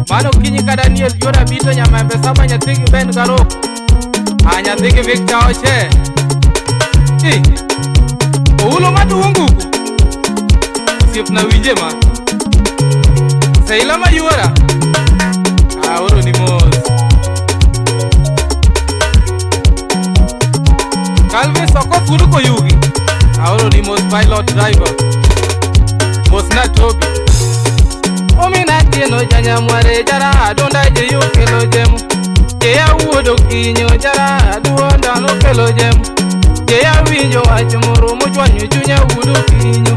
Mano kinyi ka Daniel Yora Bito Nyamembe Saba nyathi gi Ben Garok. A nyathi gi Victor Oche. Oulo maduong' nguku. Osiepna winje ma. Seila mayuora. Aoro ni mos. Calvis Okoth wuod Koyugi. Aoro ni mos pilot driver. Mos na Toby. Omina tieno janyamware jara adonda jeyo kelo jemo. Jeya wuod okinyo jara aduonda no kelo jemo. Jeya winjo wach moro mochwanyo chunya wuod okinyo.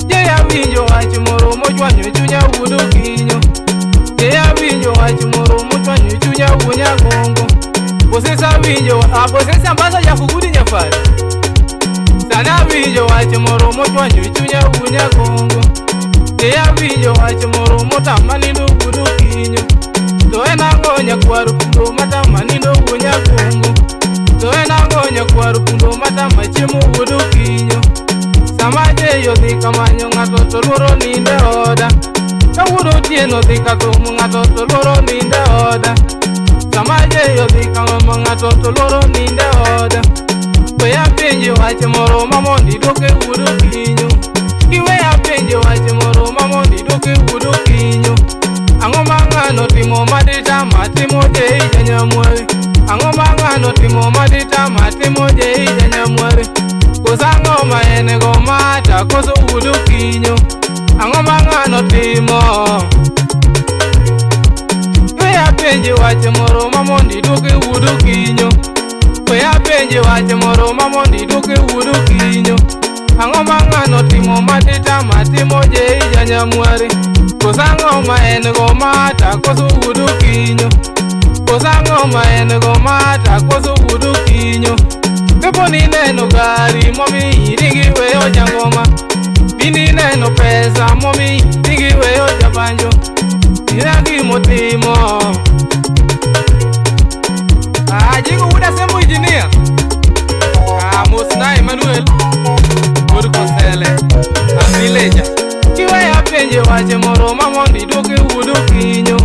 Jeya winjo wach moro mochwanyo chunya wuod okinyo. Jeya winjo wach moro mochwanyo chunya wuod nyagongo. Bosesa winjo, a bosesa ambasa jakugudi nyafari. Sana winjo wach moro mochwanyo chunya wuod nyagongo. Jeya winjo wach moro motama nindo wuod okinyo. To en ang'o nyakwar pundo matama nindo wuod nyagongo. To en ang'o nyakwar pundo matama chiemo wuod okinyo. Sama jeyo dhi kamanyo ng'ato to luoro ninde oda. Ka wuod otieno dhi ka thum ng'ato to luoro ninde oda. Sama jeyo dhi kamanyo ng'ato to luoro ninde oda. Weya penje wach moro ma mondo idwoke wuod okinyo. Kiweya penje wach moro ma mondo idwoke wuod okinyo. Ang'o ma ng'ano timo maditama timo jei janyamwari. Ang'o ma ng'ano timo maditama timo jei janyamwari. Koso ang'o ma en go mata koso wuod okinyo. Ang'o ma ng'ano timo. Weya penje wach moro ma mondo idwoke wuod okinyo. Weya penje wach moro ma mondo idwoke wuod okinyo. Ang'o ma ng'ano timo maditama timo jei janyamwari. Koso ang'o ma en go mata koso wuod okinyo. Koso ang'o ma en go mata koso wuod okinyo. Kapo ni ineno gari momiyi iringi weyo jangoma. Bindi ineno pesa momiyi iringi weyo jabanjo. Ina gimotimo. Ajigo wuod Asembo engineer. Mos na Emmanuel wuod Kosele. A villager. Kiweya penje wach moro ma mondo idwoke wuod okinyo.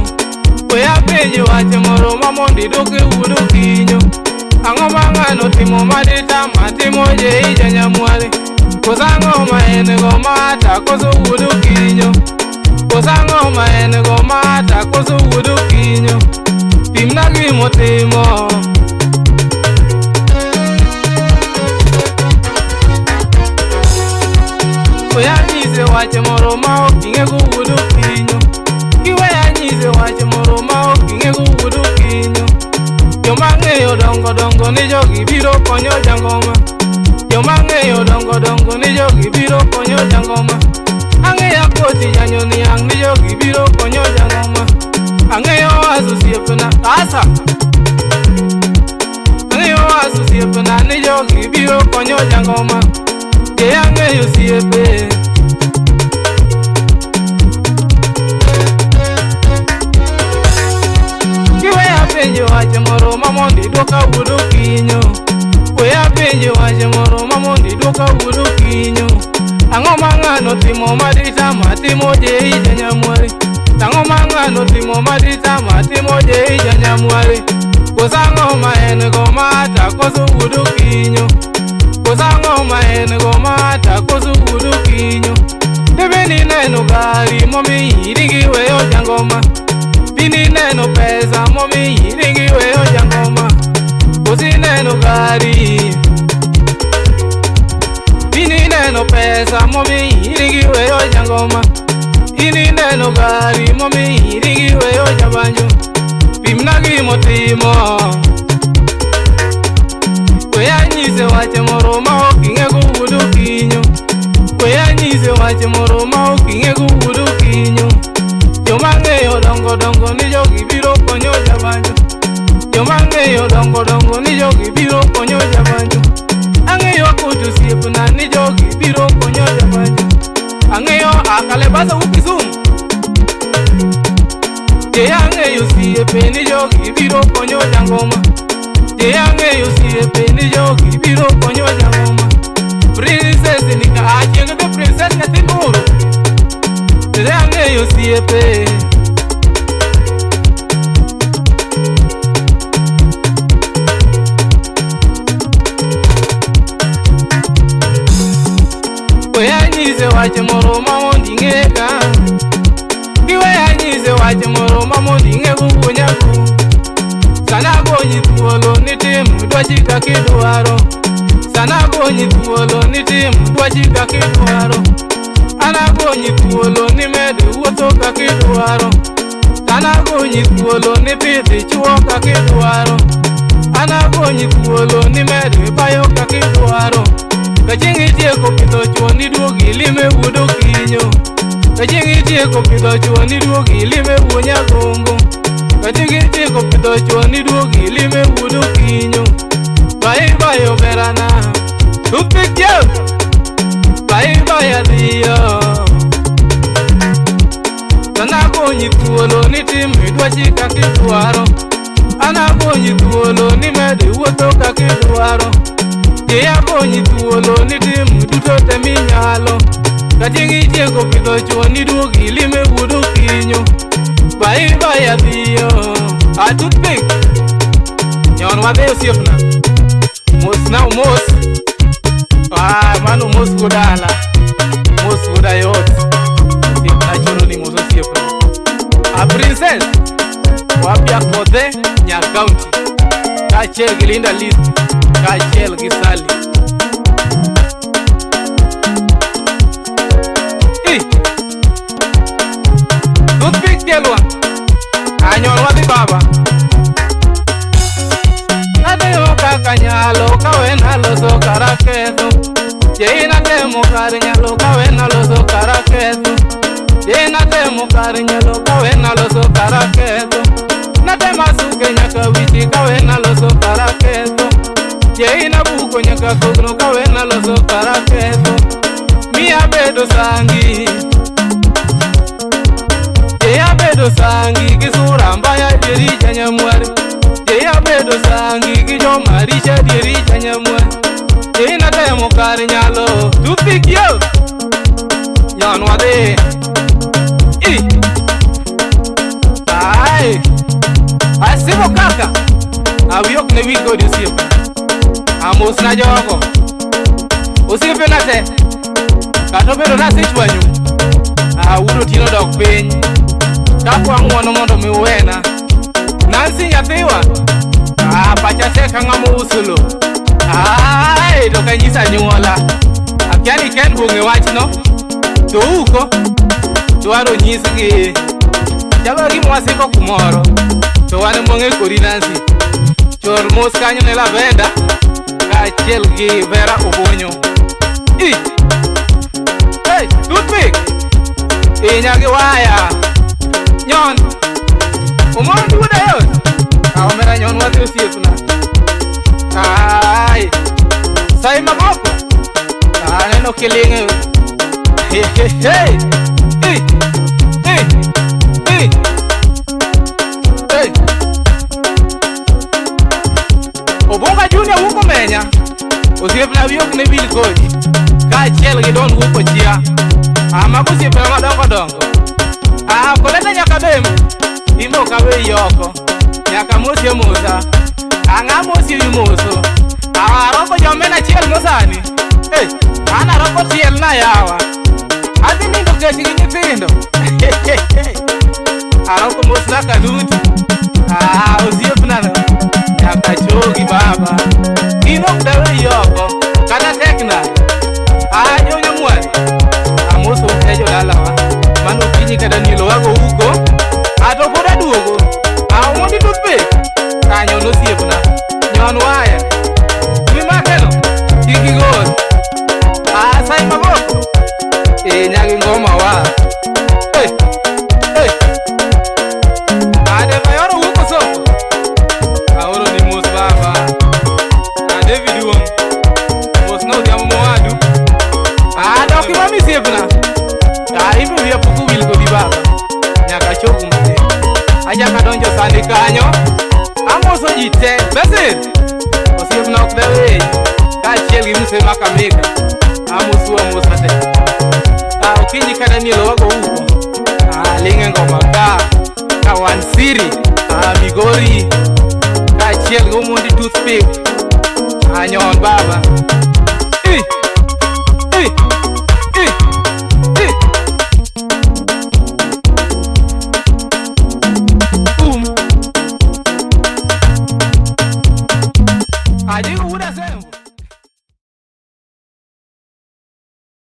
Weya penje wach moro ma mondo idwoke wuod okinyo. Ang'o ma ng'ano timo maditama timo jei janyamwari. Koso ang'o ma en go mata koso wuod okinyo. Koso ang'o ma en go mata koso wuod okinyo. Pimna gimotimo. Weya nyise wach moro ma ok ing'ego wuod okinyo. Kiweya nyise wach moro ma ok ing'ego wuod okinyo. Joma ng'eyo dongo dongo ni jogi biro konyo jangoma. Joma ng'eyo dongo dongo ni jogi biro konyo jangoma. Ang'eyo koti janyo niang' ni jogi biro konyo jangoma. Ang'eyo waso osiepna asa. Ang'eyo waso osiepna ni jogi biro konyo jangoma. Je ang'eyo osiepe. Kiweya penjo wach moro ma mondo idwoka wuod okinyo. Weya penjo wach moro ma mondo idwoka wuod okinyo. Ang'o ma ng'ano timo maditama timo jei janyamwari. Ang'o ma ng'ano timo maditama timo jei janyamwari. Koso ang'o ma en go mata koso wuod okinyo. Koso ang'o ma en go mata koso wuod okinyo. Debe ni neno gari momiyi iringi weyo jangoma. Bindi neno pesa momiyi iringi weyo jangoma. Kosi neno gari. Bindi neno pesa momiyi iringi weyo jangoma. Ini neno gari momiyi iringi weyo jabanjo. Pimna gimotimo. Weya nyise wach moro ma ok ing'ego wuod okinyo. Weya nyise wach moro ma ok ing'ego wuod okinyo. Joma ng'eyo dongo dongo ni jogi biro konyo jabanjo. Joma ng'eyo dongo dongo ni jogi biro konyo jabanjo. Ang'eyo koti osiepna ni jogi biro konyo jabanjo. Ang'eyo akalebasa wuok Kisumu. Je ang'eyo osiepe ni jogi biro konyo jangoma. Je ang'eyo osiepe ni jogi biro konyo jangoma. Princess ni ka achieng' the princess nyathi Nuru. Je ang'eyo osiepe. moro ma mondo ing'ega. Kiwe anyise wach moro ma mondo ing'ego wuo nyagu. Sana gonyi thuolo ni tim dwachi kaka idwaro. Sana gonyi thuolo ni tim dwachi kaka idwaro. An agonyi thuolo ni med wuotho kaka idwaro. An agonyi thuolo ni pidh chuo kaka idwaro. An agonyi thuolo ni med bayo kaka idwaro. Ka chieng' itieko pidho chuo ni duogi ilime wuod Okinyo. Ka chieng' itieko pidho chuo ni duogi ilime wuo Nyagongo. Ka chieng' itieko pidho chuo ni duogi ilime wuod Okinyo. Bye bye omerana. Toothpick yo. Bye bye adhiyo. An agonyi thuolo ni tim dwachi kaka idwaro. An agonyi thuolo ni med wuotho kaka idwaro. Je agonyi thuolo ni tim duto te minyalo. Ka chieng' itieko pidho chuo ni duogi ilime wuod Okinyo. Bye bye adhiyo. A toothpick. Nyon wadhi osiepna. Mos na umos. Ah, mano mos godala. Mos goda yot. Osiepna choro ni mos osiepna. A princess. Wapia Kodhe nya county. Kaachiel gi Linda Lee. Kaachiel gi Sally. Eh. Toothpick kelwa. Anyon wadhi baba. Natimo kaka nyalo kawena loso kara ketho. Je natemo kar nyalo kawena loso kara ketho. Je natemo kar nyalo kawena loso kara ketho. Natema suke nyaka wichi kawena loso kara ketho. Je inabuko nyaka kogno kawena loso kara ketho. Miya bedo sangi. Je abedo sangi gi sura mbaya dieri janyamwari. Je abedo sangi gi joma richo dieri janyamwari. Je natemo kar nyalo toothpick yo. Nyon wadhi. I. Ai. Asibo kaka. Awi ok ne wil kodi osiepa. Amosna jogo. Osiepena te. Kata obedo nasechwanyu. Awuod Otieno dok piny. Kakwa ng'uono mondo mi uwena. Nancy nyathiwa. Ah, pacha tek ka ng'ama uso lo. Ai, to kanyisa anyuola. Akia ni Ken bong'e wachno. To uko dwaro nyisgi. Chalo gima wasiko kumoro. To wan mwang'e kodi Nancy. Chor mos kanyo ne Lavenda kaachiel gi Vera Obonyo. I. Hey, toothpick. Inya gi waya. Nyon. Omoro duoda yot. Omera nyon wadhi osiepna. Ai. Sai maboko. Aneno kiling'e. Hey, hey, hey. Hey. Hey. Hey. Hey. Obonga Junior wuok omenya. Osiepna wiyi ok ne wil kodi. Kaachiel gi Don wuok ochia. Ah, mago osiepena madongo dongo. Ah, Koleta nyaka bem. Imbe ok aweyi oko. Nyaka mosi amosa. Ang'a mosi imoso. Ah, aroko jomena achiel mosani. Hey, an aroko tiel na yawa. Adhi nindo kech gi nyithindo. Aroko mosna Kanuti. Ah, osiepna no. Nyaka chogi baba. In ok daweyi oko. Kata tek nade. Ah, jo nyamwari. Amoso te jodalawa. Mano okinyi ka Daniel oago uko. Ato pod aduogo. Ah, omondi toothpick. Ah, nyon osiepna. Nyon waya. Mimakeno. Kik igol. Ah, sai maboko. Eh, nyagi ngoma wa. Hey, hey. Ade mayoro wuok osoko. Aoro ni mos baba. Ah, David Wong. Mos no odhiambo mowadu. Ah, dok imami osiepna. Ah, imbe wiya pok owil kodi baba. Nyaka achop matin. Achako adonjo sani kanyo. Amoso ji te. Basil. Osiepna ok daweyi. Kaachiel gi Mzee Makamega. Amosu amosa te. Ah, okinyi ka Daniel owago uko. Ah, ling' e ngoma ka. Ka wan siri. Ah, Migori. Kaachiel gi Omondi toothpick. Ah, nyon baba. Eh. Eh.